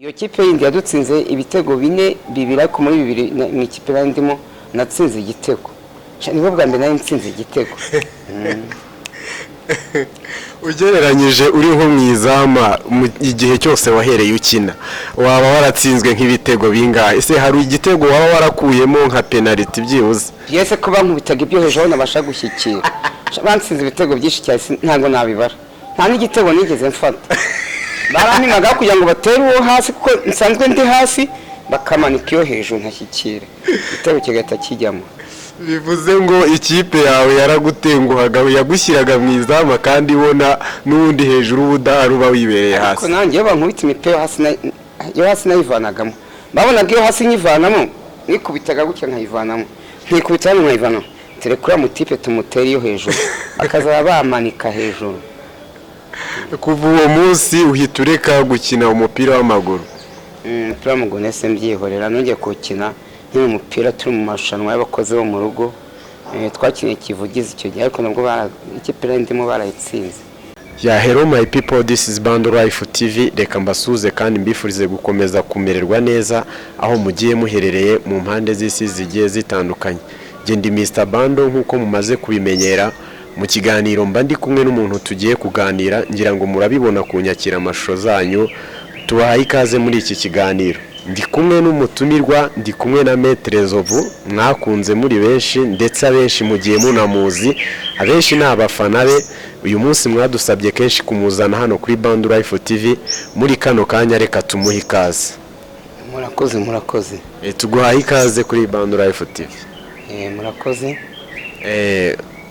Iyo kipe yindi yadutsinze ibitego bine, bibiri, ariko muri bibiri mu ikipe nari ndimo natsinze igitego. Sha, nibwo bwa mbere nari nsinze igitego. Ugereranyije uri nko mu izamu, mu igihe cyose wahereye ukina, waba waratsinzwe nk'ibitego bingahe? Ese hari igitego waba warakuyemo nka penaliti byibuze? Byese ko bankubitaga ibyo hejuru aho nabasha gushyikira. Sha, bansinze ibitego byinshi cyane, ntabwo nabibara. Nta n'igitego nigeze mfata. Barampimaga kugira ngo batere uwo hasi, kuko nsanzwe ndi hasi, bakamanika iyo hejuru ntashyikira, igitego kigahita kijyamo. Bivuze ngo ikipe yawe yaragutenguhaga, yagushyiraga mu izamu kandi ibona n'ubundi hejuru uba udahari, uba wibereye Ariko hasi. nanjye iyo bankubita imipira hasi iyo hasi nayivanagamo. Babonaga iyo hasi nyivanamo, nikubitaga gutya nkayivanamo, nkikubita hano nkayivanamo. Tere kuri mutipe tumutere iyo hejuru, bakazaba bamanika hejuru. Kuva uwo munsi uhita ureka gukina umupira w'amaguru? Umupira w'amaguru nahise mbyihorera. Nongeye kuwukina nkiri umupira turi mu marushanwa y'abakozi bo mu rugo. Twakiniye Kivugiza icyo gihe, ariko nabwo ikipe nari ndimo barayitsinze. Ya, hello my people, this is Bando Life TV. Reka mbasuhuze kandi mbifurize gukomeza kumererwa neza aho mugiye muherereye mu mpande z'isi zigiye zitandukanye. Njye ndi Mr Bando nk'uko mumaze kubimenyera. Mu kiganiro mba ndi kumwe n'umuntu tugiye kuganira, ngira ngo murabibona ku nyakiramashusho zanyu. Tubahaye ikaze muri iki kiganiro. Ndi kumwe n'umutumirwa, ndi kumwe na Maître Nzovu mwakunze muri benshi, ndetse abenshi mugiye munamuzi, abenshi ni abafana be. Uyu munsi mwadusabye kenshi kumuzana hano kuri Bandu Life TV. Muri kano kanya reka tumuhe ikaze. Murakoze, murakoze. Tuguhaye ikaze kuri Bandu Life TV. Murakoze.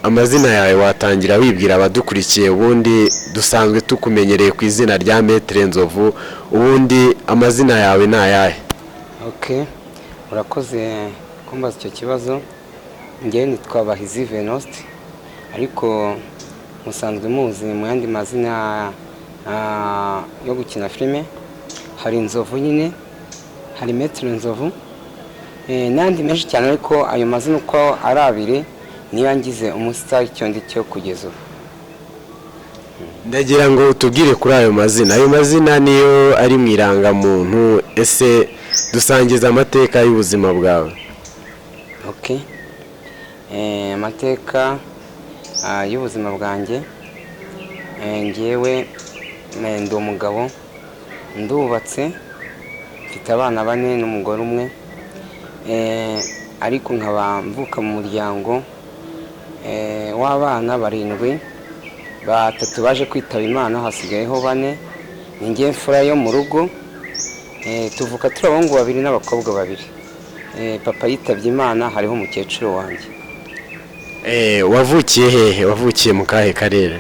Amazina yawe watangira wibwira abadukurikiye. Ubundi dusanzwe tukumenyereye ku izina rya Maître Nzovu, ubundi amazina yawe ni ayahe? Ok, urakoze kumbaza icyo kibazo. Njyewe nitwa Bahizi Venuste, ariko musanzwe muzi mu yandi mazina yo gukina filime. Hari Nzovu nyine, hari Maître Nzovu, n'andi menshi cyane, ariko ayo mazina uko ari abiri niyo yangize umusitari icyo ndi cyo kugeza ubu. Ndagira ngo utubwire kuri ayo mazina. Ayo mazina niyo ari mu irangamuntu? Ese dusangiza amateka y'ubuzima bwawe. Ok. Amateka y'ubuzima bwanjye, njyewe ndi umugabo, ndubatse, mfite abana bane n'umugore umwe. Ariko nkaba mvuka mu muryango w'abana barindwi, batatu baje kwitaba Imana, hasigayeho bane. Ni njye mfura yo mu rugo. Tuvuka turi abahungu babiri n'abakobwa babiri. Papa yitabye Imana, hariho umukecuru wanjye. Wavukiye hehe? Wavukiye mu kahe karere?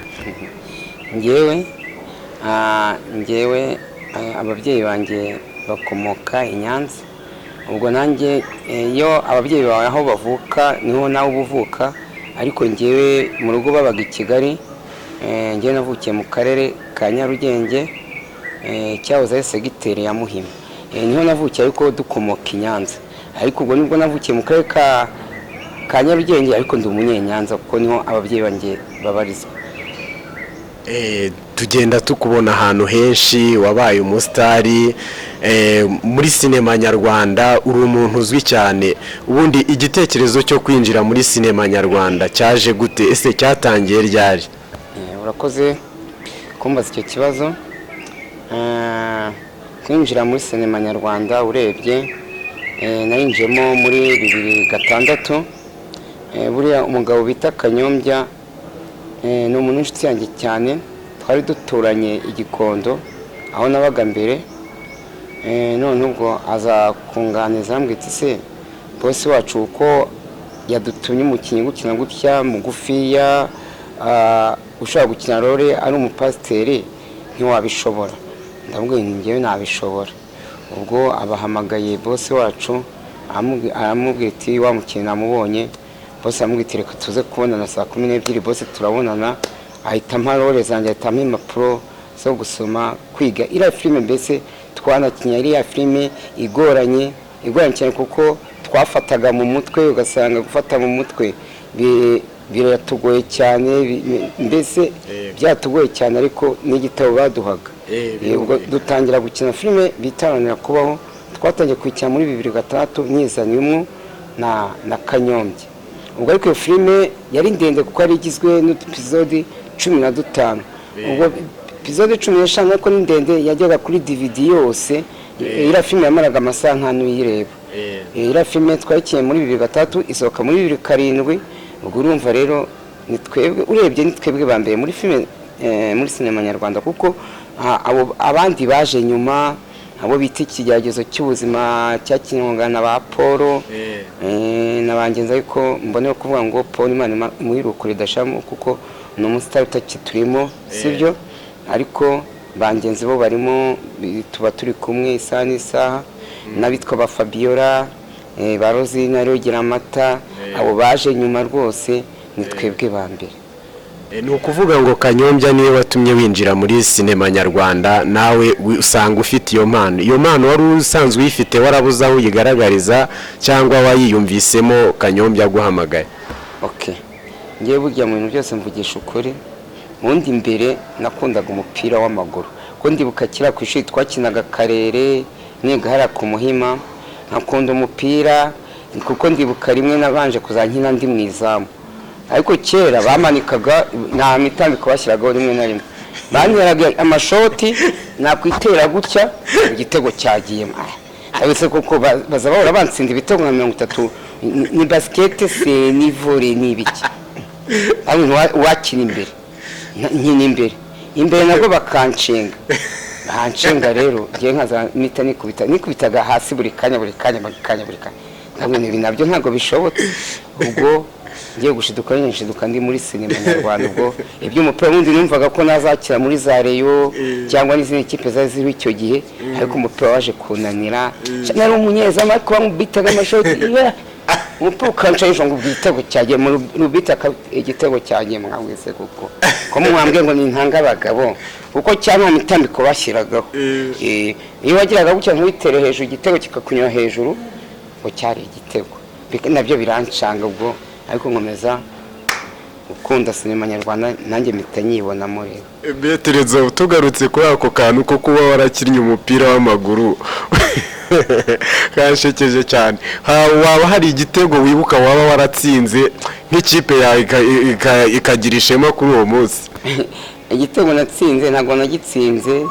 Njyewe ababyeyi banjye bakomoka i Nyanza. Ubwo nanjye iyo ababyeyi bawe aho bavuka niho nawe uba uvuka, ariko njyewe mu rugo babaga i Kigali. Njyewe navukiye mu karere ka Nyarugenge, cyahoze ari segiteri ya Muhima. Niho navukiye, ariko dukomoka i Nyanza. Ariko ubwo nibwo navukiye mu karere ka Nyarugenge, ariko ndi umunyenyanza kuko niho ababyeyi banjye babarizwa. Tugenda tukubona ahantu henshi, wabaye umusitari muri sinema nyarwanda, uri umuntu uzwi cyane. Ubundi igitekerezo cyo kwinjira muri sinema nyarwanda cyaje gute? Ese cyatangiye ryari? Urakoze kumbaza icyo kibazo. Kwinjira muri sinema nyarwanda, urebye nayinjiyemo muri 2006. Buriya umugabo bita Kanyombya ni umuntu w'inshuti yanjye cyane, twari duturanye i Gikondo aho nabaga mbere. None ubwo aza kunganiza, arambwira ati: "Se bosi wacu uko yadutumye umukinnyi gukina gutya mugufiya, ushobora gukina role ari umupasiteri, ntiwabishobora?" Ndamubwira nti: "Njyewe nabishobora." Ubwo abahamagaye bosi wacu, aramubwira ati: "Wa mukinnyi namubonye." Bosi aramubwira ati: "Reka tuze kubonana saa 12." Bosi turabonana, ahita ampa role zanjye, ahita ampa impapuro zo gusoma, kwiga iriya filime. Mbese twanakinnye iriya filime igoranye, igoranye cyane, kuko twafataga mu mutwe, ugasanga gufata mu mutwe biratugoye cyane, mbese byatugoye cyane, ariko n'igitabo baduhaga. Ubwo dutangira gukina filime bita Haranira Kubaho. Twatangiye kuyikina muri 2006, nyizanyemo na Kanyombya. Ubwo ariko iyo filime yari ndende kuko yari igizwe n'utuepisode 15. Ubwo episode 15, ariko ni ndende, yajyaga kuri DVD yose. Iriya filime yamaraga amasaha nk'ane uyireba. Iriya filime twayikinnye muri 2006, isohoka muri 2007. Ubwo urumva rero ni twebwe, urebye ni twebwe ba mbere muri filime, muri sinema nyarwanda, kuko abo abandi baje nyuma, abo bita Ikigeragezo cy'Ubuzima cyakinwaga na ba Paul na bangenzi. Ariko mbone kuvuga ngo Paul, Imana imuhe ridashamo, kuko ni umusitari utakiturimo, sibyo? Ariko bangenzi bo barimo, tuba turi kumwe isaha n'isaha, n'abitwa ba Fabiola, ba Rosine Amata, abo baje nyuma. Rwose ni twebwe ba mbere. Ni ukuvuga ngo Kanyombya niwe watumye winjira muri sinema nyarwanda. Nawe usanga ufite iyo mpano. Iyo mpano wari usanzwe uyifite, warabuze aho uyigaragariza, cyangwa wayiyumvisemo Kanyombya aguhamagaye? Ok, ngewe burya mu bintu byose mvugisha ukuri. Ubundi mbere nakundaga umupira w'amaguru, kuko ndibuka kera ku ishuri twakinaga karere, niga hariya ku Muhima, nkakunda umupira, kuko ndibuka rimwe nabanje kuzankina ndi mu izamu. Ariko kera bamanikaga, nta mitambiko bashyiragaho, rimwe na rimwe banteraga amashoti, nakwitera gutya igitego cyagiyemo. Uretse kuko baza bahora bantsinda ibitego nka 30. Ni basket se, ni volley, ni ibiki? Ariko wakina imbere, nkina imbere nabwo bakanshinga, banshinga rero ngewe nkaza mpita nikubita, nikubitaga hasi buri kanya, buri kanya, buri kanya, buri kanya. Ntabwo ibi nabyo ntabwo bishobotse. Ubwo ngiye gushiduka nyine, nshiduka ndi muri sinema nyarwanda. Ubwo iby'umupira wundi numvaga ko nazakira muri za Rayon cyangwa n'izindi kipe zari ziriho icyo gihe, ariko umupira waje kunanira. Nari umunyezamu, ariko bamubitaga amashoti, umupira ukanca hejuru ngo igitego cyagiye mu rubita, igitego cyagiye. Mwabwise kuko ko mwambwiye ngo nintanga abagabo, kuko cyangwa mitambiko bashyiragaho. Iyo wagiraga gutya ntuyitere hejuru, igitego kikakunyura hejuru ngo cyari igitego. Nabyo birancanga. Ubwo ariko nkomeza gukunda sinema nyarwanda, nanjye mpita nyibonamo rero. Betereza, tugarutse kuri ako kantu ko kuba warakinnye umupira w'amaguru, kanshekeje cyane. Waba hari igitego wibuka waba waratsinze nk'ikipe yawe ikagira ishema kuri uwo munsi? Igitego natsinze, ntabwo nagitsinze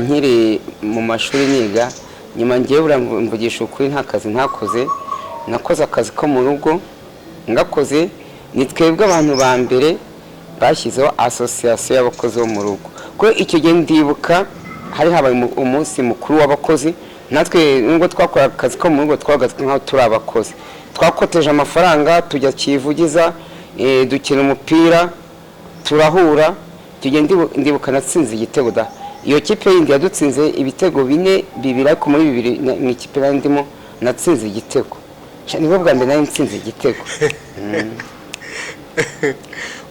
nkiri mu mashuri niga. Nyuma ngewe buriya mvugisha ukuri, nta kazi ntakoze. Nakoze akazi ko mu rugo ngakoze. Ni twebwe abantu ba mbere bashyizeho association y'abakozi bo mu rugo, kuko icyo gihe ndibuka hari habaye umunsi mukuru w'abakozi. Natwe nubwo twakoraga akazi ko mu rugo, twabaga nk'aho turi abakozi. Twakoteje amafaranga tujya Kivugiza, dukina umupira, turahura. Icyo gihe ndibuka natsinze igitego da. Iyo kipe yindi yadutsinze ibitego 4-2, ariko muri bibiri mu ikipe nari ndimo natsinze igitego. Sha, nibwo bwa mbere nari nsinze igitego.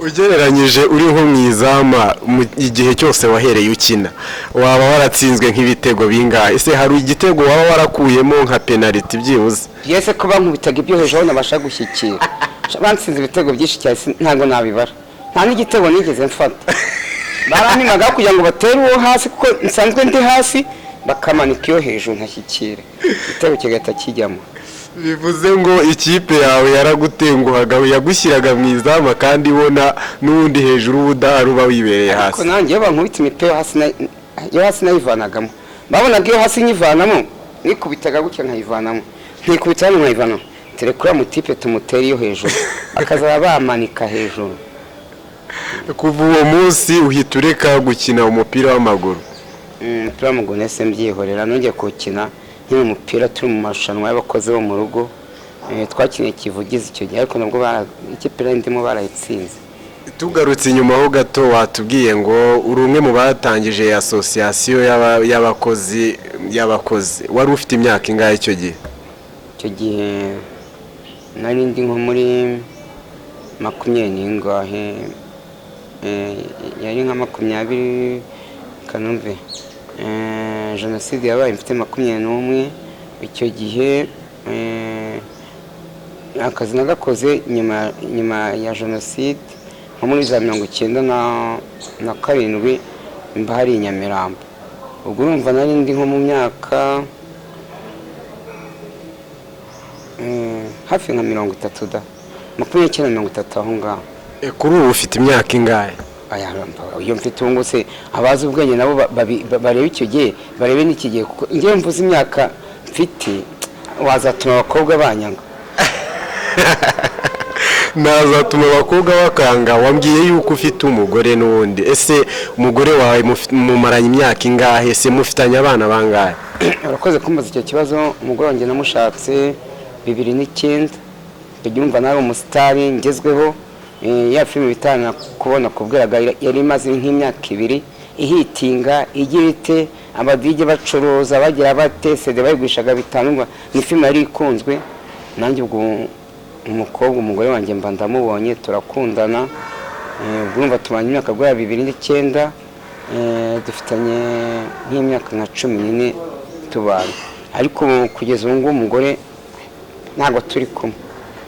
Ugereranyije uri nko mu izamu, mu igihe cyose wahereye ukina, waba waratsinzwe nk'ibitego bingahe? Ese hari igitego waba warakuyemo nka penaliti byibuze? Yese ko bankubitaga ibyo hejuru aho nabasha gushyikira. Sha, bansinze ibitego byinshi cyane, ntabwo nabibara. Nta n'igitego nigeze mfata. Barampimaga kugira ngo batere uwo hasi, kuko nsanzwe ndi hasi, bakamanika iyo hejuru ntashyikira, igitego kigahita kijyamo. Bivuze ngo ikipe yawe yaragutenguhaga, yagushyiraga mu izamu kandi ibona n'ubundi hejuru uba udahari, uba wibereye ariko hasi. Nanjye iyo bankubita imipira yo hasi nayivanagamo. Babonaga iyo hasi nyivanamo, nikubitaga gutya nkayivanamo, nkikubita hano nkayivanamo. Terekura mutipe tumutere iyo hejuru, bakazaba bamanika hejuru. Kuva uwo munsi uhita ureka gukina umupira w'amaguru? Umupira w'amaguru nahise mbyihorera. Nongeye kuwukina nkiri umupira turi mu marushanwa y'abakozi bo mu rugo. Twakiniye Kivugiza icyo gihe, ariko nabwo ikipe nari ndimo barayitsinze. Tugarutse inyuma ho gato, watubwiye ngo uri umwe mu batangije association y'abakozi. Wari ufite imyaka ingahe icyo gihe? Icyo gihe nari ndi nko muri makumyabiri n'ingahe, yari nka 20 kanumve. Jenoside yabaye mfite 21. Icyo gihe akazi nagakoze nyuma ya jenoside, nko muri za 97. Mba hari i Nyamirambo. Ubwo urumva nari ndi nko mu myaka hafi nka 30 da, 29, 30, aho ngaho. Kuri ubu ufite imyaka ingahe? Aya, iyo mfite ubu ngubu se, abazi ubwenge nabo barebe icyo gihe, barebe n'iki gihe, kuko njyewe mvuze imyaka mfite wazatuma abakobwa banyanga. Nazatuma abakobwa bakanga? Wambwiye yuko ufite umugore n'ubundi. Ese umugore wawe mumaranye imyaka ingahe? Ese mufitanye abana bangahe? Urakoze kumbaza icyo kibazo. Umugore wanjye namushatse 2009. Ujya urumva nawe umusitari ngezweho. Ya filime bitana kubona kubwiraga yari imaze nk'imyaka 2 ihitinga, igira ite, aba DJ bacuruza bagira bate, CD bayigurishaga 5. Urumva ni filime yari ikunzwe. Nanjye ubwo umukobwa, umugore wanjye, mba ndamubonye, turakundana. Ubwo urumva tubanye imyaka guhera 2009, dufitanye nk'imyaka nka 14 tubana. Ariko ubu, kugeza ubu ngubu, umugore ntabwo turi kumwe.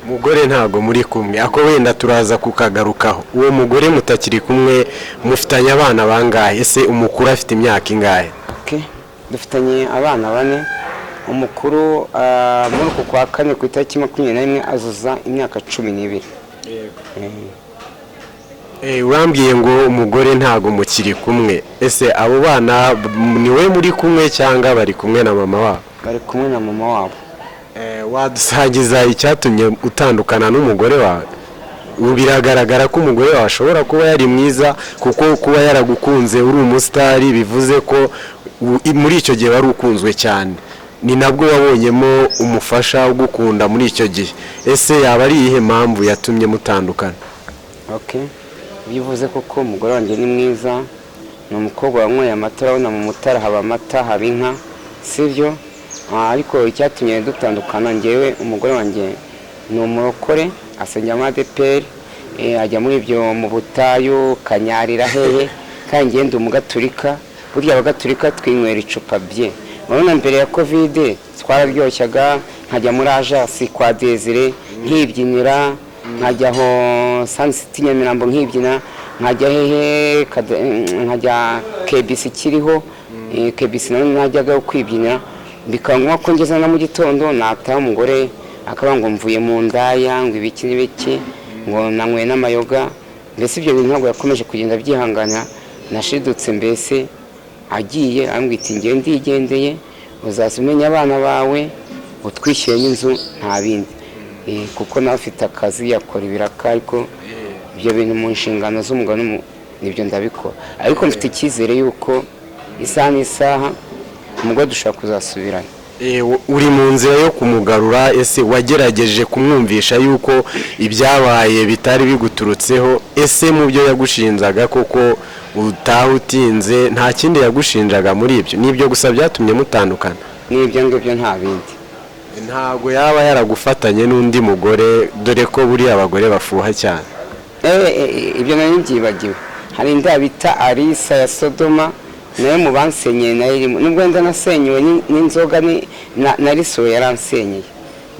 Umugore ntabwo muri kumwe, ako wenda turaza kukagarukaho. Uwo mugore mutakiri kumwe mufitanye abana bangahe? Ese umukuru afite imyaka ingahe? Okay. Dufitanye abana bane. Umukuru, muri uku kwa kane ku itariki 21 azuza imyaka 12. Urambwiye ngo umugore ntabwo mukiri kumwe. Ese abo bana ni we muri kumwe cyangwa bari kumwe na mama wabo? Bari kumwe na mama wabo. Wadusangiza icyatumye utandukana n'umugore wawe? Ubu biragaragara ko umugore wawe ashobora kuba yari mwiza, kuko kuba yaragukunze uri umusitari bivuze ko muri icyo gihe wari ukunzwe cyane, ni nabwo wabonyemo umufasha ugukunda muri icyo gihe. Ese yaba ari iyihe mpamvu yatumye mutandukana? Okay. Iyo uvuze koko, umugore wanjye ni mwiza, ni umukobwa wanyweye amata. Urabona mu Mutara haba amata, haba inka, sibyo? Ariko icyatumye dutandukana, ngewe umugore wanjye ni umurokore, asengera muri ADEPR, ajya muri ibyo mu butayu kanyarira hehe, kandi ngewe ndi umugaturika. Burya abagaturika twinywera icupa bye. Urabona mbere ya Covid twararyoshyaga, nkajya muri Ajasi kwa Desire nkibyinira, nkajya aho Sun City Nyamirambo nkibyina, nkajya hehe, nkajya KBC kiriho, KBC nayo najyaga kwibyinira. Bikaba ngombwa ko ngeze na mu gitondo nataha, umugore akaba ngo mvuye mu ndaya, ngo ibiki n'ibiki, ngo nanyweye n'amayoga. Mbese ibyo bintu ntabwo yakomeje kugenda byihangana. Nashidutse mbese agiye, arambwira iti: "Ngewe ndigendeye, uzaza umenya abana bawe, utwishyuye n'inzu, nta bindi." Kuko nawe afite akazi, yakora ibiraka, ariko ibyo bintu mu nshingano z'umugabo nibyo ndabikora. Ariko mfite icyizere yuko isaha n'isaha umugore dushobora kuzasubirana. Uri mu nzira yo kumugarura. Ese wagerageje kumwumvisha yuko ibyabaye bitari biguturutseho? Ese mu byo yagushinjaga koko utaha utinze, nta kindi yagushinjaga muri ibyo? Nibyo gusa byatumye mutandukana? N'ibyo ngibyo, nta bindi. Ntabwo yaba yaragufatanye n'undi mugore? Dore ko buriya abagore bafuha cyane. Ibyo nari mbyibagiwe. Hari inda bita Arisa ya Sodoma, nayo mu bansenyeye nayo irimo, nubwo wenda nasenyewe n'inzoga na risoro yaransenyeye.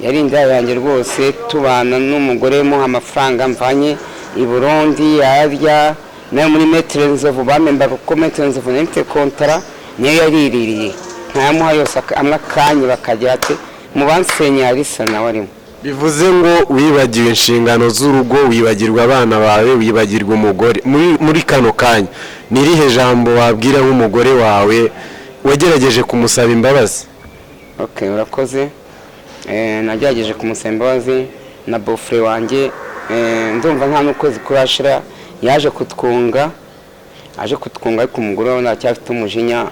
Yari inda yanjye rwose, tubana n'umugore, muha amafaranga mvanye i Burundi arya, nayo muri Maître Nzovu bamembaga, kuko Maître Nzovu nari mfite kontara, niyo yariririye, nkayamuha yose, amwe akanya bakagira ati mu bansenyeye Arisa nawe arimo. Bivuze ngo wibagiwe inshingano z'urugo, wibagirwa abana bawe, wibagirwa umugore. Muri kano kanya ni irihe jambo wabwira nk'umugore wawe? Wagerageje kumusaba imbabazi? Ok, urakoze. Nagerageje kumusaba imbabazi na beau-frère wanjye. Ndumva nta n'ukwezi kurashira yaje kutwunga, aje kutwunga, ariko umugore we aracyafite umujinya,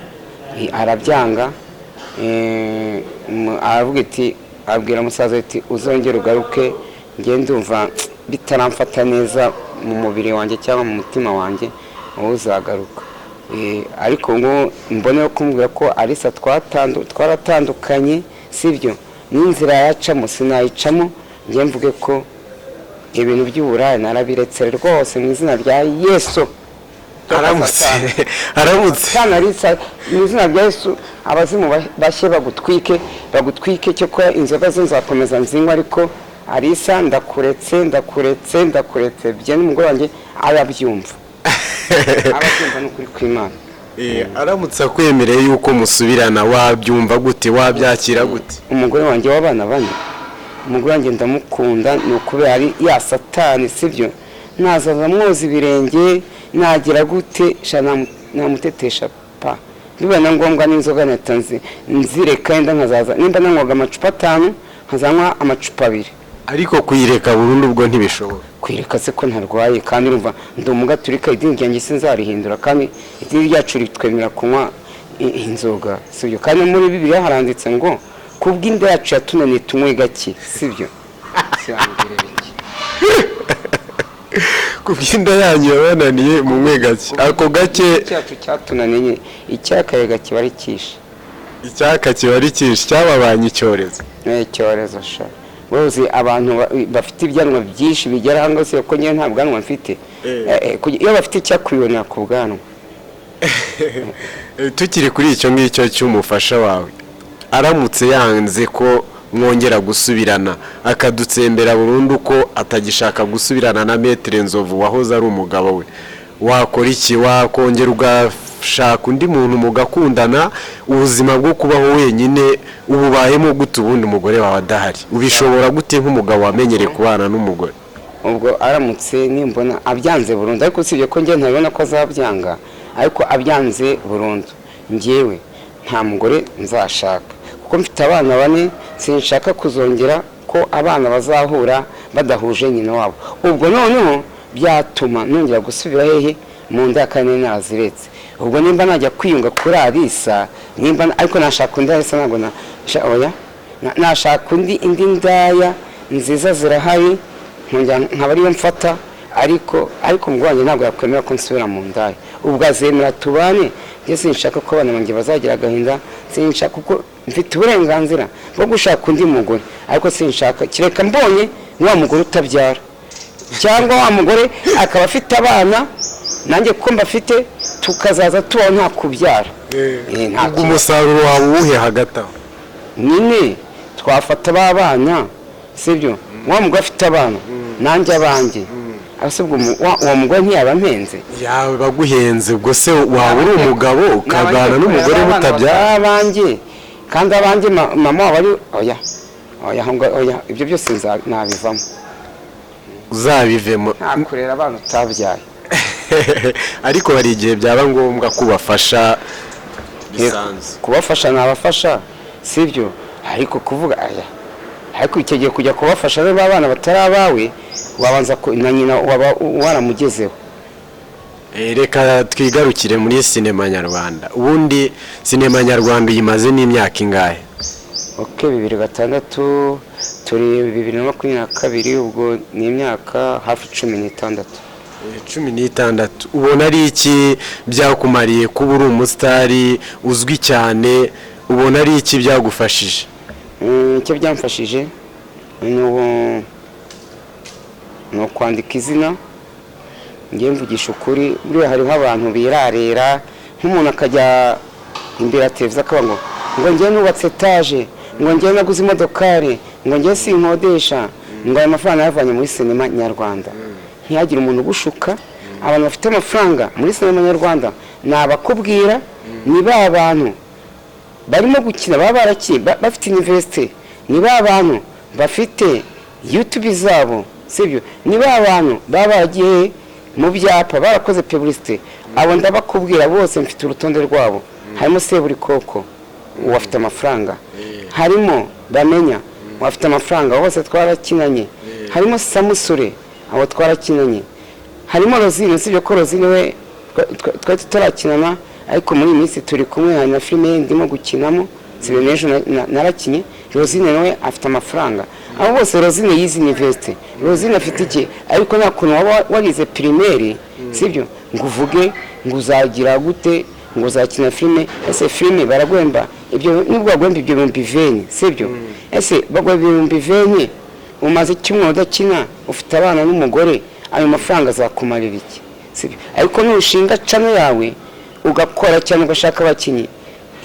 arabyanga. Aravuga iti, abwira musaza ati: "Uzongere ugaruke, njye ndumva bitaramfata neza mu mubiri wanjye cyangwa mu mutima wanjye, wowe uzagaruka." Ariko ngo mbone yo kumubwira ko Arisa twaratandukanye, sibyo? N'inzira yacamo sinayicamo. Njye mvuge ko ibintu by'uburaya narabiretse rwose mu izina rya Yesu. Aramutse aramutse. Sana Arisa, mu izina rya Yesu, abazimu bashye bagutwike, bagutwike. Cyo ko inzoga zo nzakomeza nzinywa, ariko Arisa ndakuretse, ndakuretse, ndakuretse. Bye n'umugore wanjye arabyumva, arabyumva, ni ukuri kw'Imana. Aramutse akwemereye yuko musubirana, wabyumva gute? Wabyakira gute? Umugore wanjye w'abana bane, umugore wanjye ndamukunda, ni ukubera ari ya satani, sibyo? Nazaza mwoza ibirenge, nagira gute sha, namutetesha pa, bibaye na ngombwa n'inzoga nahita nzireka, yenda nkazaza nimba nanywaga amacupa 5 nkazanywa amacupa 2. Ariko kuyireka burundu ubwo ntibishoboka. Kwireka se ko ntarwaye? Kandi urumva ndi umugaturika, idini ryanjye sinzarihindura, kandi idini ryacu ritwemera kunywa inzoga, sibyo? Kandi muri Bibiliya haranditse ngo kubw'inda yacu yatunaniye tunywe gake, sibyo? Siwambwira biki? Kubw'inda yanyu yabananiye munywe gake, ako gake. Cyacu cyatunaniye, icyakayaga kiba ari cyinshi. Icyaka kiba ari cyinshi, cyababanye icyorezo. Ni icyorezo sha. Uzi abantu bafite ibyanwa byinshi bigera ahangaha, usibye ko njyewe nta bwanwa mfite. Iyo bafite icyakubibonera ku bwanwa. Tukiri kuri icyo ngicyo cy'umufasha wawe, aramutse yanze ko mwongera gusubirana, akadutsembera burundu ko atagishaka gusubirana na Maître Nzovu wahoze ari umugabo we, wakora iki? Wakongera ugashaka undi muntu mugakundana? Ubuzima bwo kubaho wenyine ububayemo gute ubundi umugore wawe adahari? Ubishobora gute nk'umugabo wamenyereye kubana n'umugore? Ubwo aramutse, nimbona abyanze burundu, ariko usibye ko njye ntabibona ko azabyanga, ariko abyanze burundu, njyewe nta mugore nzashaka, kuko mfite abana bane, sinshaka kuzongera ko abana bazahura badahuje nyina wabo. Ubwo noneho byatuma nongera gusubira hehe mu nda ya kane naraziretse. Ubwo nimba najya kwiyunga kuri Arisa, nimba ariko nashaka undi Arisa, ntabwo na oya, nashaka undi, indi ndaya nziza zirahari, nkongera nkaba ariyo mfata. Ariko umugore wanjye ntabwo yakwemera ko nsubira mu ndaya. Ubwo azemera tubane. Njye sinshaka ko abana banjye bazagira agahinda, sinshaka, kuko mfite uburenganzira bwo gushaka undi mugore, ariko sinshaka kereka mbonye wa mugore utabyara, cyangwa wa mugore akaba afite abana nanjye kuko mbafite, tukazaza tubaho nta kubyara. Nta Ubwo umusaruro wawe uwuhe hagati aho? Nyine twafata ba bana, sibyo? Wa mugore afite abana, nanjye abanjye. Ese ubwo uwo mugore ntiyaba ampenze? Yaba aguhenze. Ubwo se waba uri umugabo ukabana n'umugore mutabyara? Abanjye, kandi abanjye mama wabo ari, oya oya, aho oya, ibyo byose nabivamo. Uzabivemo? Nta kurera abana utabyaye. Ariko hari igihe byaba ngombwa ko ubafasha bisanzwe. Kubafasha nabafasha, sibyo? Ariko kuvuga aya, ariko icyo gihe kujya kubafasha rero abana batari abawe, wabanza na nyina waba waramugezeho. Reka twigarukire muri sinema nyarwanda. Ubundi sinema nyarwanda uyimaze n'imyaka ingahe? Ok, 2006, turi 2022, ubwo ni imyaka hafi 16. 16. Ubona ari iki byakumariye kuba uri umusitari uzwi cyane? Ubona ari iki byagufashije? Icyo byamfashije ni ukwandika izina. Ngiye mvugisha ukuri, buriya hariho abantu birarira, nk'umuntu akajya imbere ya televiziyo akavuga ngo ngiye nubatse etaje, ngo ngiye naguze imodokari, ngo ngiye sinkodesha, ngo ayo mafaranga yavanye muri sinema nyarwanda. Ntihagire umuntu ugushuka. Abantu bafite amafaranga muri sinema nyarwanda ni abakubwira, ni ba bantu barimo gukina baba barakiye, bafite université, ni ba bantu bafite YouTube zabo, sibyo? Ni ba bantu baba baragiye mu byapa, barakoze publicité. Abo ndabakubwira bose, mfite urutonde rwabo. Harimo Seburikoko uwo afite amafaranga, harimo Bamenya uwo afite amafaranga, bose twarakinanye, harimo Samusure, abo twarakinanye, harimo Rosine, usibye ko Rosine we twari tutarakinana, ariko muri iyi minsi turi kumwe, hari na filime ye ndimo gukinamo, sibe n'ejo narakinye. Rosine nawe afite amafaranga. Abo bose, Rosine yize université, Rosine afite iki, ariko nta kuntu waba warize primaire, sibyo, ngo uvuge ngo uzagira gute, ngo uzakina filime. Ese filime baraguhemba ibyo? Nubwo baguhemba ibyo 20,000, sibyo? Ese baguha 20,000, umaze icyumweru udakina, ufite abana n'umugore, ayo mafaranga azakumarira iki, sibyo? Ariko nushinga channel yawe, ugakora cyane, ugashaka abakinnyi,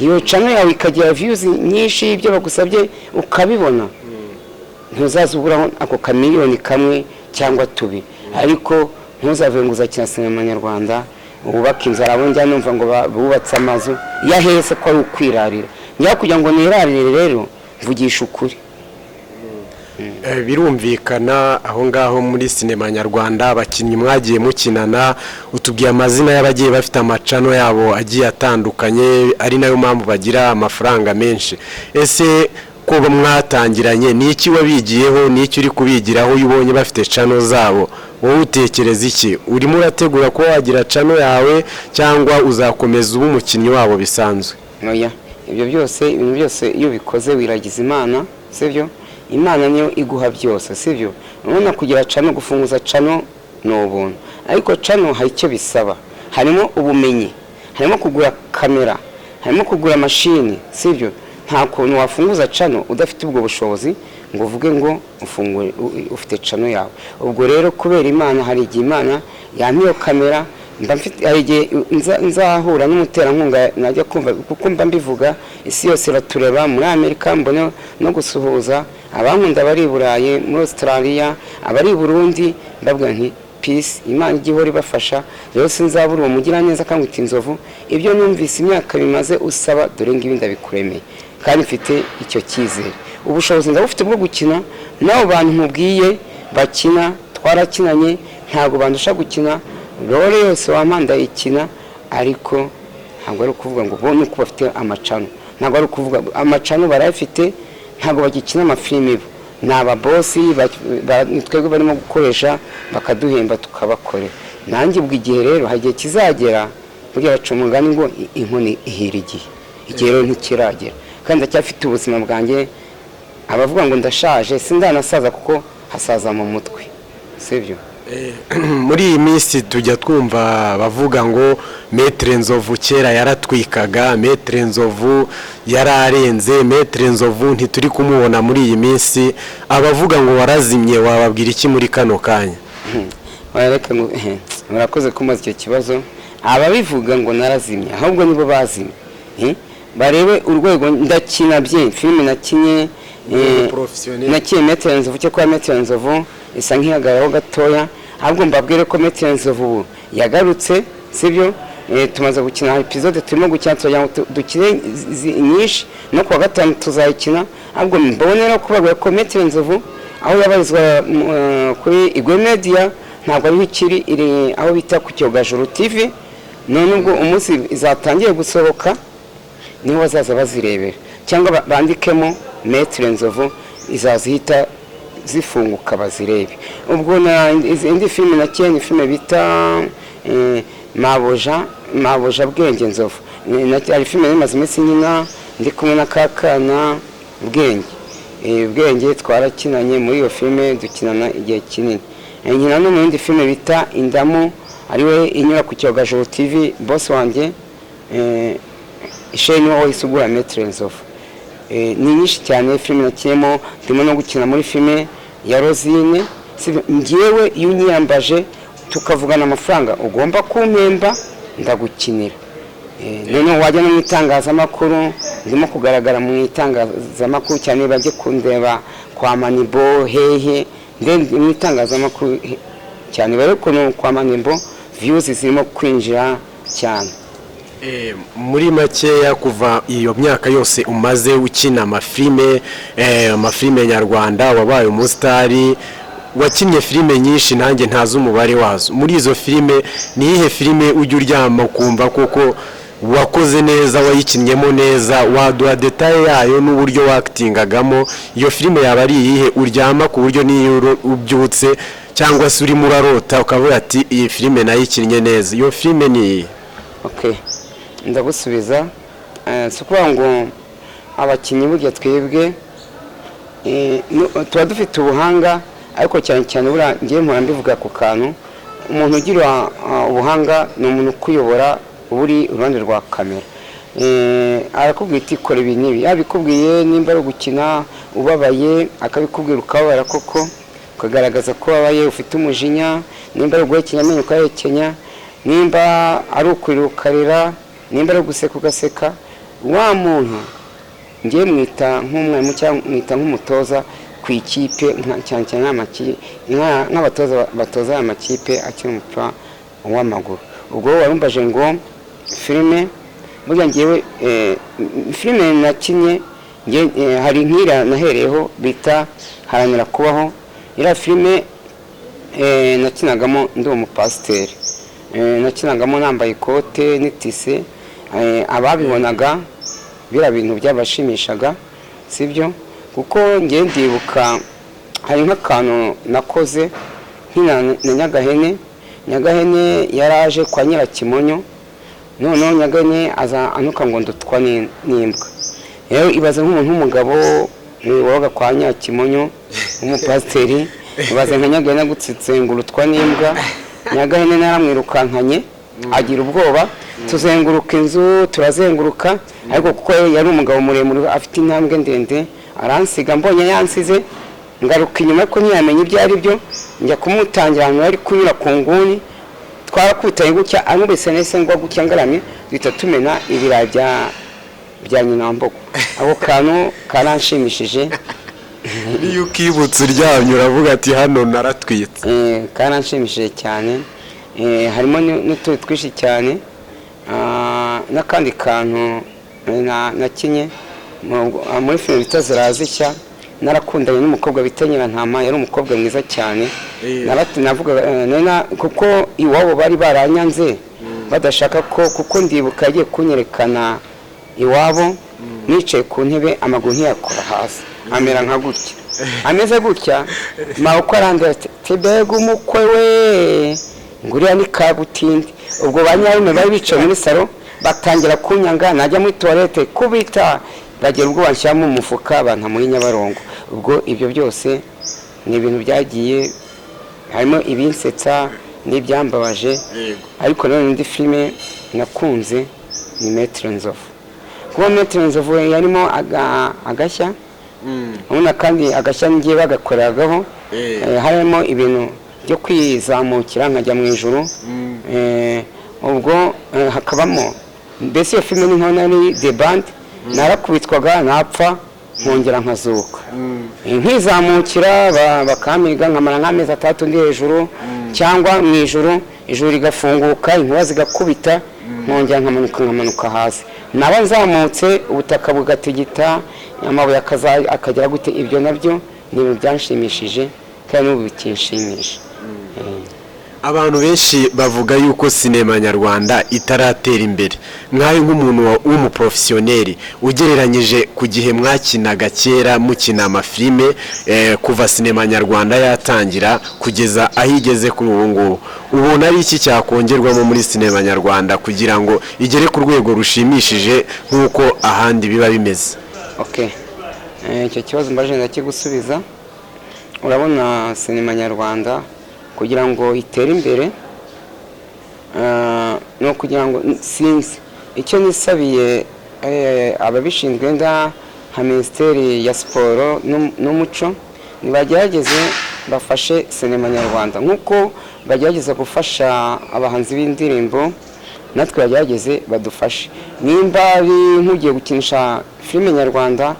iyo channel yawe ikagira views nyinshi, ibyo bagusabye ukabibona, ntuzaza uburaho ako kamiliyoni kamwe cyangwa tubiri. Ariko ntuzavuge ngo uzakina sinema nyarwanda. Wubaka inzu, abo njya numva ngo bubatse amazu yahese, ko ari ukwirarira. Njya kugira ngo nirarire rero, mvugisha ukuri. Birumvikana aho ngaho muri sinema nyarwanda, abakinnyi mwagiye mukinana, utubwiye amazina y'abagiye bafite amachannel yabo agiye atandukanye, ari nayo mpamvu bagira amafaranga menshi. Ese ko mwatangiranye, ni iki wabigiyeho? Ni iki uri kubigiraho? Iyo ubonye bafite channel zabo, wowe utekereza iki? Urimo urategura kuba wagira channel yawe, cyangwa uzakomeza uba umukinnyi wabo bisanzwe? Oya, ibyo byose, ibintu byose iyo ubikoze wiragiza Imana, sibyo? Imana niyo iguha byose, sibyo? Urabona, kugira channel, gufunguza channel ni ubuntu, ariko channel hari icyo bisaba. Harimo ubumenyi, harimo kugura kamera, harimo kugura mashini, sibyo? Nta kuntu wafunguza channel udafite ubwo bushobozi ngo uvuge ngo ufungure, ufite channel yawe. Ubwo rero kubera Imana, hari igihe Imana yampa iyo kamera, mba mfite, hari igihe nzahura n'umuterankunga najya kumva, kuko mba mbivuga, isi yose iratureba. Muri Amerika, mbone no gusuhuza abankunda bari i Burayi, muri Australia, abari i Burundi, mbabwira nti peace, Imana ijya ihora ibafasha. Rero sinzabura uwo mugiraneza akangwita inzovu. Ibyo numvise imyaka bimaze usaba, dore ngibi ndabikuremeye, kandi mfite icyo cyizere. Ubushobozi ndabufite bwo gukina n'abo bantu nkubwiye bakina, twarakinanye, ntabwo bandusha gukina. Role yose wampa ndayikina, ariko ntabwo ari ukuvuga ngo bo nuko bafite amachannel. Ntabwo ari ukuvuga amachannel barayafite, ntabwo bagikina amafilimi. Bo ni ababosi, ni twebwe barimo gukoresha, bakaduhemba tukabakorera. Nanjye ubwo igihe rero, hari igihe kizagera. Burya baca umugani ngo inkoni ihira igihe. Igihe rero ntikiragera, kandi ndacyafite ubuzima bwanjye. Abavuga ngo ndashaje, sindanasaza, kuko hasaza mu mutwe, sibyo? Muri iyi minsi tujya twumva bavuga ngo Maître Nzovu kera yaratwikaga, Maître Nzovu yararenze, Maître Nzovu ntituri kumubona muri iyi minsi. Abavuga ngo warazimye, wababwira iki muri kano kanya? Reka ngo murakoze kumbaza icyo kibazo. Ababivuga ngo narazimye, ahubwo nibo bazimye. Barebe urwego ndakina bye filime nakinye. Professionnel. Nakinye Maître Nzovu, cyo kuba Maître Nzovu isa nk'ihagararaho gatoya. Ahubwo mbabwire ko Maître Nzovu ubu yagarutse, sibyo? Tumaze gukina episode, turimo gukina, turagira ngo dukine nyinshi, no kuwa gatanu tuzayikina. Ahubwo mbonera kubabwira ko Maître Nzovu aho yabarizwa kuri Igwe Media ntabwo ariho ikiri, iri aho bita ku Cyogajuru TV. None ubwo umunsi zatangiye gusohoka niho bazaza bazirebera, cyangwa bandikemo Maître Nzovu, izaza ihita zifunguka bazirebe. Ubwo na indi filime nakinnye ni filime bita Mabuja, Mabuja Bwenge Nzovu. Hari filime imaze iminsi nkina ndi kumwe na kakana Bwenge. Bwenge twarakinanye muri iyo filime, dukinana igihe kinini. Nkina no mu yindi filime bita Indamu, ariwe inyura ku Cyogajuru TV. Boss wanjye Isheni niwe wahise ugura Maître Nzovu. Ni nyinshi cyane filime nakiniyemo. Ndimo no gukina muri filime ya Rosine. Njyewe iyo unyiyambaje tukavugana amafaranga ugomba kumpemba, ndagukinira. Noneho wajya no mu itangazamakuru, ndimo kugaragara mu itangazamakuru cyane, bajye kundeba kwa Manibo hehe, mu itangazamakuru cyane bari ukuntu kwa Manibo views zirimo kwinjira cyane. Muri makeya, kuva iyo myaka yose umaze ukina amafilime, amafilime nyarwanda, wabaye umusitari, wakinnye filime nyinshi nanjye ntazi umubare wazo. Muri izo filime, ni iyihe filime ujya uryama ukumva koko wakoze neza, wayikinnyemo neza? Waduha détails yayo n'uburyo wakitingagamo? Iyo filime yaba ari iyihe uryama ku buryo n'iyo ubyutse cyangwa se urimo urarota ukavuga ati iyi filime nayikinnye neza? Iyo filime ni iyihe? Okay, ndagusubiza. Si ukuvuga ngo abakinnyi burya twebwe tuba dufite ubuhanga, ariko cyane cyane buriya ngiye mpora mbivuga ku kantu, umuntu ugira ubuhanga ni umuntu ukuyobora, uba uri iruhande rwa kamera. Arakubwira iti kora ibi n'ibi, yabikubwiye, nimba ari ugukina ubabaye akabikubwira, ukababara koko, ukagaragaza ko ubabaye, ufite umujinya. Nimba ari uguhekenya amenyo ukayahekenya, nimba ari ukurira ukarira, nimba ari uguseka ugaseka. Wa muntu ngiye mwita nk'umwarimu cyangwa mwita nk'umutoza ku ikipe, cyane cyane nk'abatoza batoza aya makipe akina umupira w'amaguru. Ubwo warumbaje ngo filime, burya ngewe filime nakinye hari nk'iriya nahereyeho bita Haranira Kubaho. Iriya filime nakinagamo ndi umupasiteri. Nakinagamo nambaye ikote n'itise. Ababibonaga biriya bintu byabashimishaga, sibyo? Kuko ngewe ndibuka hari nk'akantu nakoze nkina na Nyagahene. Nyagahene yaraje kwa Nyirakimonyo, noneho Nyagahene aza anuka ngo ndutwa n'imbwa. Rero ibaze nk'umuntu w'umugabo wabaga kwa Nyirakimonyo w'umupasiteri, ibaze nka Nyagahene agutsitse ngo urutwa n'imbwa. Nyagahene naramwirukankanye agira ubwoba, tuzenguruka inzu, turazenguruka, ariko kuko yari umugabo muremure afite intambwe ndende aransiga. Mbonye yansize ngaruka inyuma, ariko ntiyamenya ibyo ari byo, njya kumutangira ahantu yari kunyura ku nguni, twarakubitanye gutya, ankubise nahise ngwa gutya ngaramye, duhita tumena ibirayi bya nyina wa Mbogo. Ako kantu karanshimishije. Niyo ukibutse uryamye uravuga ati hano naratwitse. Karanshimishije cyane. Harimo n'utundi twinshi cyane. N'akandi kantu nakinye muri filime bita Zirazishya, narakundanye n'umukobwa bita Nyirantama, yari umukobwa mwiza cyane. Navugaga kuko iwabo bari baranyanze badashaka ko, kuko ndibuka yagiye kunyerekana iwabo nicaye ku ntebe, amaguru ntiyakora hasi, amera nka gutya, ameze gutya, mabukwe arandeba ati tibega umukwe we, ngo uriya ni kabutindi. Ubwo ba nyarume bari bicaye muri salo batangira kunyanga, najya muri toilette kubita bagira ubwo banshyiramo umufuka banta muri Nyabarongo. Ubwo ibyo byose ni ibintu byagiye harimo ibinsetsa n'ibyambabaje. Ariko nanone indi filime nakunze ni Maître Nzovu, kuba Maître Nzovu yarimo agashya ubona, kandi agashya ngiye bagakoreragaho. Harimo ibintu byo kwizamukira nkajya mu ijuru. Ubwo hakabamo mbese iyo filime ni nkaho nari the band, narakubitwaga napfa nkongera nkazuka. Nkizamukira bakampiga nkamara nk'amezi 6 ndi hejuru cyangwa mu ijuru, ijuru rigafunguka, inkuba zigakubita, nkongera nkamanuka, nkamanuka hasi, naba nzamutse ubutaka bugatigita, amabuye akagera gute. Ibyo nabyo ni ibintu byanshimishije kandi n'ubu bikinshimisha. Abantu benshi bavuga yuko sinema nyarwanda itaratera imbere. Nkawe nk'umuntu w'umuprofessional, ugereranyije ku gihe mwakinaga kera mukina amafilime, kuva sinema nyarwanda yatangira kugeza aho igeze kuri ubu ngubu, ubona ari iki cyakongerwamo muri sinema nyarwanda kugira ngo igere ku rwego rushimishije nk'uko ahandi biba bimeze? Okay. Icyo kibazo mbaje ndakigusubiza. Urabona sinema nyarwanda kugira ngo itere imbere, ni ukugira ngo, sinzi icyo nisabiye ababishinzwe, nda nka Minisiteri ya Siporo n'Umuco, nibagerageze bafashe sinema nyarwanda nk'uko bagerageza gufasha abahanzi b'indirimbo, natwe bagerageze badufashe. Nimba ari nk'ugiye gukinisha filime nyarwanda,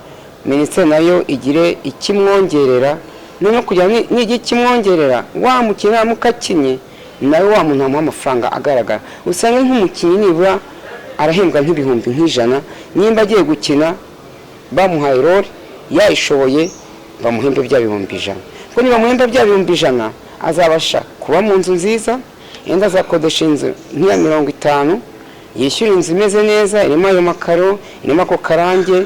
minisiteri nayo igire ikimwongerera, noneho kugira ngo nijya ikimwongerera, wa mukinnyi naramuka akinye nawe wa muntu amuha amafaranga agaragara. Usanga nk'umukinnyi nibura arahembwa nk'ibihumbi nk'ijana, nimba agiye gukina bamuhaye role yayishoboye, bamuhembe bya 100,000, kuko niba bamuhemba bya 100,000 azabasha kuba mu nzu nziza, yenda azakodesha inzu nk'iya 50, yishyura inzu imeze neza irimo ayo makaro, irimo ako karange,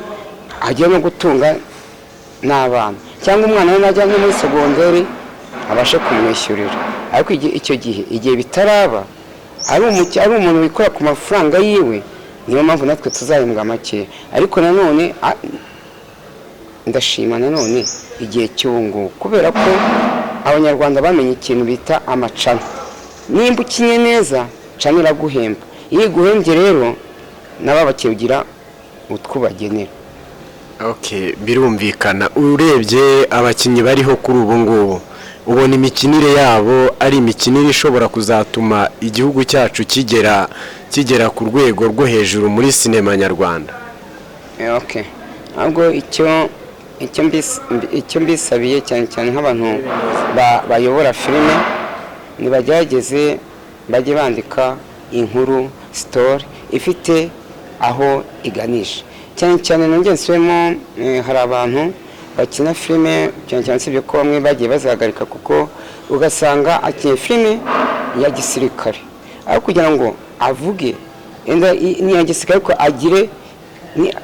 agiye no gutunga n'abana, cyangwa umwana we najya nko muri segonderi abashe kumwishyurira. Ariko icyo gihe, igihe bitaraba, ari umuntu wikora ku mafaranga yiwe, niyo mpamvu natwe tuzahembwa make. Ariko nanone ndashima nanone igihe cy'ubu ngubu, kubera ko Abanyarwanda bamenye ikintu bita amachannel. Nimba ukinye neza, channel iraguhemba. Iyo iguhembye rero nabo bakigira utwo bagenera. Okay, birumvikana. Urebye abakinnyi bariho kuri ubu ngubu, ubona imikinire yabo ari imikinire ishobora kuzatuma igihugu cyacu kigera ku rwego rwo hejuru muri sinema nyarwanda? Okay, ahubwo icyo mbisabiye cyane cyane nk'abantu bayobora filime, nibagerageze bajye bandika. Inkuru, story ifite aho iganisha. Cyane cyane nongeye nsubiremo, hari abantu bakina filime cyane cyane, usibye ko bamwe bagiye bazihagarika, kuko ugasanga akinye filime ya gisirikare, aho kugira ngo avuge enda ni iya gisirikare ariko agire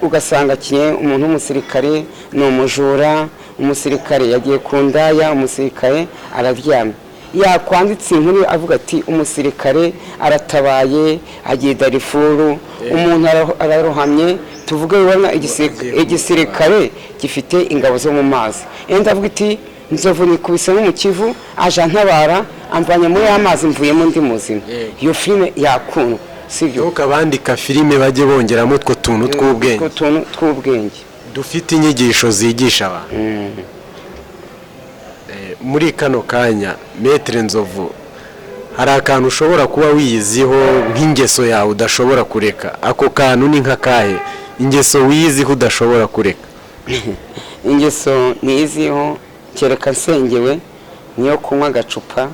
ugasanga akinye umuntu w'umusirikare ni umujura, umusirikare yagiye ku ndaya, umusirikare araryamye. Yakwanditse inkuru avuga ati umusirikare aratabaye, agiye Darifuru, umuntu ararohamye, tuvuge ubona igisirikare gifite ingabo zo mu mazi, enda avuga iti nzovu nikubise no mu Kivu, aje antabara, amvanye muri ya mazi, mvuyemo ndi muzima. Iyo filime yakundwa, sibyo? Nuko abandika filime bajye bongeramo utwo tuntu tw'ubwenge. Utwo tuntu tw'ubwenge. Dufite inyigisho zigisha abantu. Muri kano kanya, Maître Nzovu, hari akantu ushobora kuba wiyiziho nk'ingeso yawe udashobora kureka. Ako kantu ni nk'akahe? Ingeso wiyiziho udashobora kureka? Ingeso niyiziho, kereka nsengewe, niyo kunywa agacupa.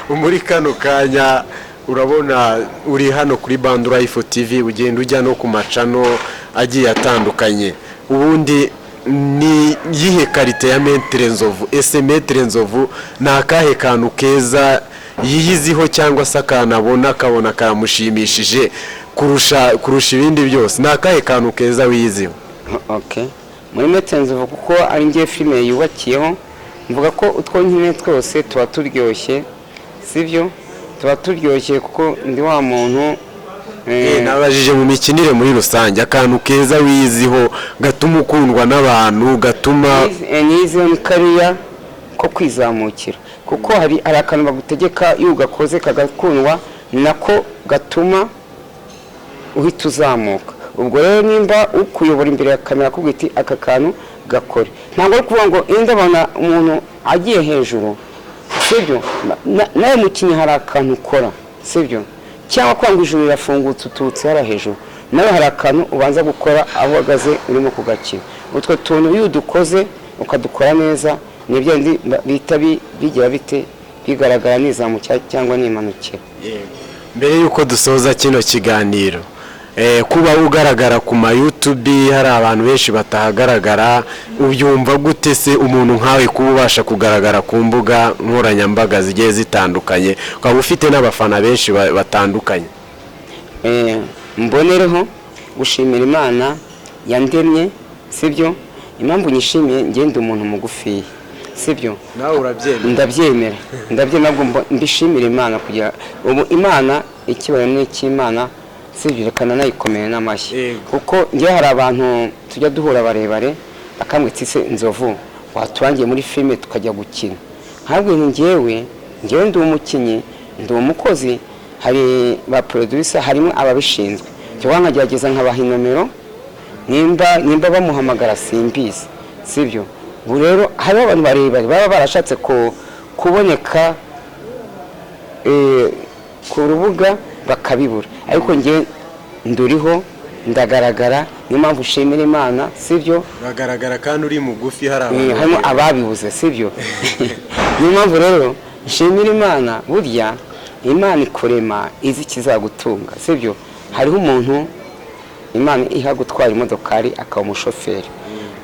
Muri kano kanya urabona uri hano kuri Bandu Life TV, ugenda ujya no ku ma channel agiye atandukanye. Ubundi ni iyihe qualité ya Maître Nzovu? Ese Maître Nzovu ni akahe kantu keza yiyiziho, cyangwa se akantu abona akabona karamushimishije kurusha ibindi byose? Ni akahe kantu keza wiyiziho? Okay, muri Maître Nzovu, kuko ari ngiye filime yubakiyeho, mvuga ko utwo nkine twose tuba turyoshye, sibyo? Tuba turyoshye kuko ndi wa muntu. Nabajije mu mikinire muri rusange, akantu keza wiyiziho gatuma ukundwa n'abantu, gatuma Niyiziho ni kariya ko kwizamukira, kuko hari akantu bagutegeka, iyo ugakoze kagakundwa, ni nako gatuma uhita uzamuka. Ubwo rero nimba ukuyobora imbere ya kamera akubwira iti aka kantu gakore, ntabwo ari ukuvuga ngo iyo ndabona umuntu agiye hejuru, sibyo? Nawe mukinnyi hari akantu ukora, sibyo? Cyangwa kwanga ijuru rirafungutse, uturutse hariya hejuru, nawe hari akantu ubanza gukora aho uhagaze urimo kugakina. Utwo tuntu iyo udukoze ukadukora neza, nibyo bihita bigira bite, bigaragara nizamukira cyangwa nimanukira. Mbere y'uko dusoza kino kiganiro, kuba ugaragara ku ma YouTube, hari abantu benshi batahagaragara, ubyumva gute se umuntu nkawe kuba ubasha kugaragara ku mbuga nkoranyambaga zigiye zitandukanye, ukaba ufite n'abafana benshi batandukanye? Mbonereho gushimira Imana yandemye, sibyo? Impamvu nyishimiye, ngenda umuntu mugufiya, sibyo? Nawe urabyemera? Ndabyemera, ndabyemera. Ntabwo mbishimira Imana kugira ubu Imana ikibaye n'icy'Imana, sibyo? Reka nanayikomere n'amashyi. Kuko njyewe hari abantu tujya duhura barebare bakambwira ati se Nzovu, waturangiye muri filime tukajya gukina? Ntabwo njyewe ndi umukinnyi, ndi umukozi. Hari ba producer, harimo ababishinzwe, cyangwa nkagerageza nkabaha inomero, nimba bamuhamagara simbizi, sibyo? Ubu rero hariho abantu barebare baba barashatse kuboneka ku rubuga bakabibura, ariko njye nduriho, ndagaragara. Niyo mpamvu nshimira Imana, sibyo? Uragaragara kandi uri mugufi, hari abantu harimo ababibuze, sibyo? Niyo mpamvu rero nshimira Imana. Burya Imana ikurema izi ikizagutunga, sibyo? Hariho umuntu Imana iha gutwara imodokari akaba umushoferi,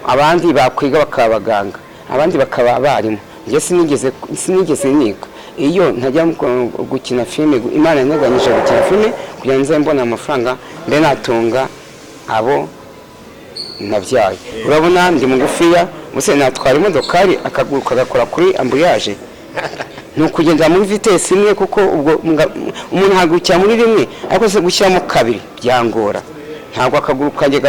abandi bakwiga bakaba abaganga, abandi bakaba abarimu. Njye sinigeze niga. Iyo ntajya gukina filime, Imana yanteganyije gukina filime kugira ngo nze mbone amafaranga, mbe natunga abo nabyaye. Urabona ndi mugufiya, ubuse natwara imodokari akaguru kagakora kuri embrayage? Ni ukugendera muri vitesse imwe, kuko ubwo umuntu ahagurukira muri rimwe, ariko se gushyiramo kabiri byangora. Ntabwo akaguru kanjye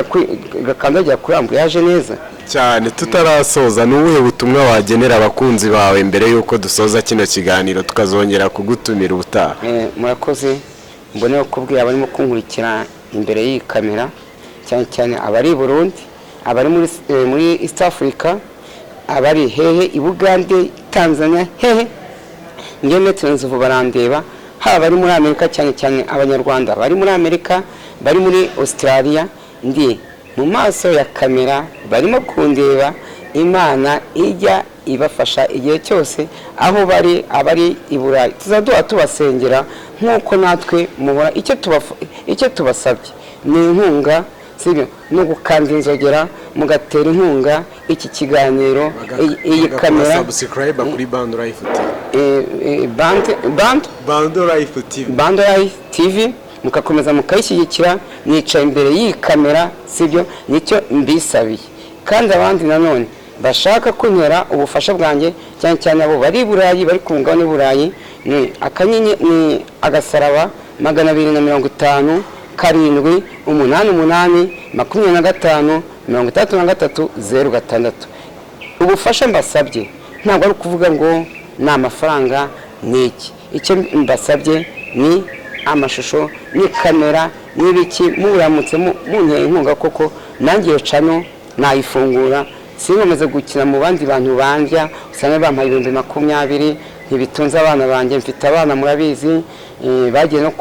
gakandagira kuri embrayage neza. Cyane. Tutarasoza, ni ubuhe butumwa wagenera abakunzi bawe mbere y'uko dusoza kino kiganiro, tukazongera kugutumira ubutaha? Murakoze. Mboneho kubwira abarimo kunkurikira imbere y'iyi kamera, cyane cyane abari i Burundi, abari muri East Africa, abari hehe, i Bugande, Tanzania, hehe, ngewe Maître Nzovu barandeba, haba abari muri Amerika, cyane cyane Abanyarwanda bari muri Amerika, bari muri Australia, ndi mu maso ya kamera barimo kundeba. Imana ijya ibafasha igihe cyose aho bari. Abari i Burayi tuzaduha tubasengera. Nk'uko natwe mubona, icyo tubasabye ni inkunga, sibyo? Ni ugukanda inzogera, mugatera inkunga iki kiganiro, iyi kamera. Subscribe kuri Bando Life TV. Band Bando Life TV. Bando Life TV, mugakomeza mukayishyigikira. Nicaye imbere y'iyi kamera, sibyo? Nicyo mbisabiye. Kandi abandi nanone bashaka kuntera ubufasha bwanjye, cyane cyane abo bari i Burayi, bari ku mugabane w'i Burayi, ni akanyenye, ni agasaraba 250 7 8 8 25 63 0 6. Ubufasha mbasabye ntabwo ari ukuvuga ngo ni amafaranga, ni iki. Icyo mbasabye ni amashusho, ni kamera, n'ibiki. Muramutse munteye inkunga koko, nanjye iyo channel nayifungura, sinkomeze gukina mu bandi bantu bandya. Usanga bampaye 20,000, ntibitunze abana banjye. Mfite abana, murabizi, bagiye no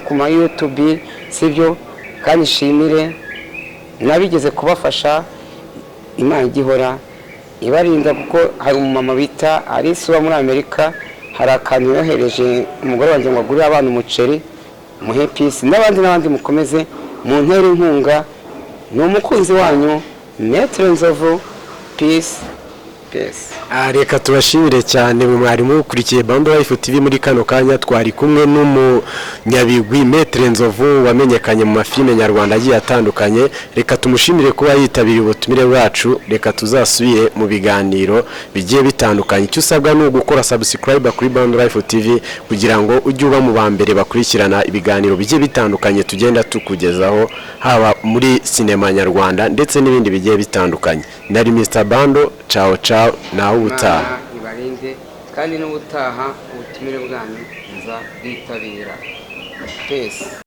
ku ma YouTube, sibyo? Kandi nshimire nabigeze kubafasha, Imana igihora ibarinda, kuko hari umumama bita Alice uba muri Amerika, hari akantu yohereje umugore wanjye ngo agurire abana umuceri. Muhe peace n'abandi n'abandi, mukomeze mu ntere inkunga. Ni umukunzi wanyu Maître Nzovu. Peace, peace. Reka tubashimire cyane mwe mwari mukurikiye Bando Life TV. Muri kano kanya twari kumwe n'umunyabigwi Maître Nzovu, wamenyekanye mu mafilime nyarwanda agiye atandukanye. Reka tumushimire kuba yitabiriye ubutumire bwacu. Reka tuzasubire mu biganiro bigiye bitandukanye. Icyo usabwa ni ugukora subscribe kuri Bando Life TV kugira ngo ujye uba mu ba mbere bakurikirana ibiganiro bigiye bitandukanye tugenda tukugezaho, haba muri sinema nyarwanda ndetse n'ibindi bigiye bitandukanye. Nari Mr Bando. Ciao ciao, naho ubutaha. Imana ibarinde, kandi n'ubutaha ubutumire bwanyu nza bwitabira. Peace.